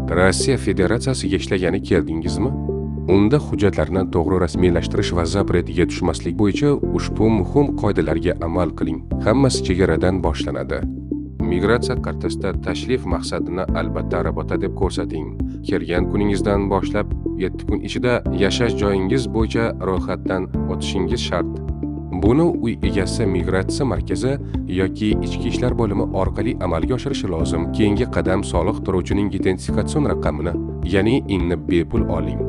Rossiya Federatsiyasiga ishlagani keldingizmi? Unda hujjatlarni to'g'ri rasmiylashtirish va запрет ga tushmaslik bo'yicha ushbu muhim qoidalarga amal qiling. Hammasi chegaradan boshlanadi. Migratsiya kartasida tashrif maqsadini albatta "работа" deb ko'rsating. Kelgan kuningizdan boshlab 7 kun ichida yashash joyingiz bo'yicha ro'yxatdan o'tishingiz shart. Buni uy egasi migratsiya markazi yoki ichki ishlar bo'limi orqali amalga oshirishi lozim. Keyingi qadam: soliq to'lovchining identifikatsion raqamini, ya'ni IINni bepul oling.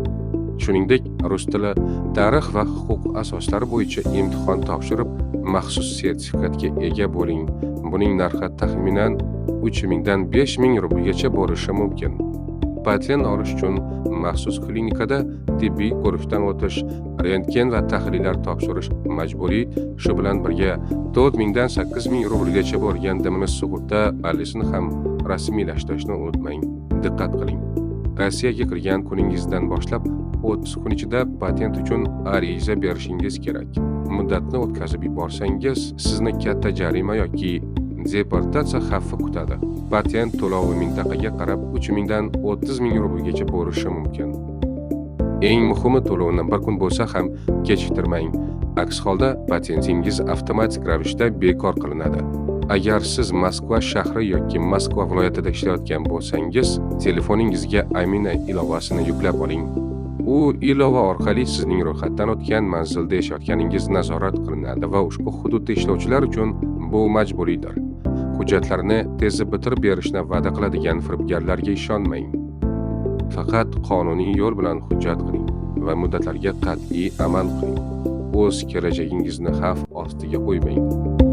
Shuningdek, rus tili, tarix va huquq asoslari bo'yicha imtihon topshirib, maxsus sertifikatga ega bo'ling. Buning narxi taxminan 3000 dan 5000 rublgacha bo'lishi mumkin. Patent olish uchun maxsus klinikada tibbiy ko'rikdan o'tish, rentgen va tahlillar topshirish majburiy. Shu bilan birga 4000 dan 8000 rublgacha bo'lgan DMS sug'urta polisini ham rasmiylashtirishni unutmang. Diqqat qiling! Rossiyaga kirgan kuningizdan boshlab 30 kun ichida patent uchun ariza berishingiz kerak. Muddatni o'tkazib yuborsangiz, sizni katta jarima yoki deportatsiya xavfi kutadi. Patent to'lovi mintaqaga qarab 3000 dan 30 000 rublgacha bo'lishi mumkin. Eng muhimi, to'lovni bir kun bo'lsa ham kechiktirmang. Aks holda patentingiz avtomatik ravishda bekor qilinadi. Agar siz Moskva shahri yoki Moskva viloyatida ishlayotgan bo'lsangiz, telefoningizga Amina ilovasini yuklab oling. U ilova orqali sizning ro'yxatdan o'tgan manzilda yashayotganingiz nazorat qilinadi va ushbu hududda ishlovchilar uchun bu majburiydir. Hujjatlarni tez bitirib berishni va'da qiladigan firibgarlarga ishonmang. Faqat qonuniy yo'l bilan hujjat qiling va muddatlarga qat'iy amal qiling. O'z kelajagingizni xavf ostiga qo'ymang.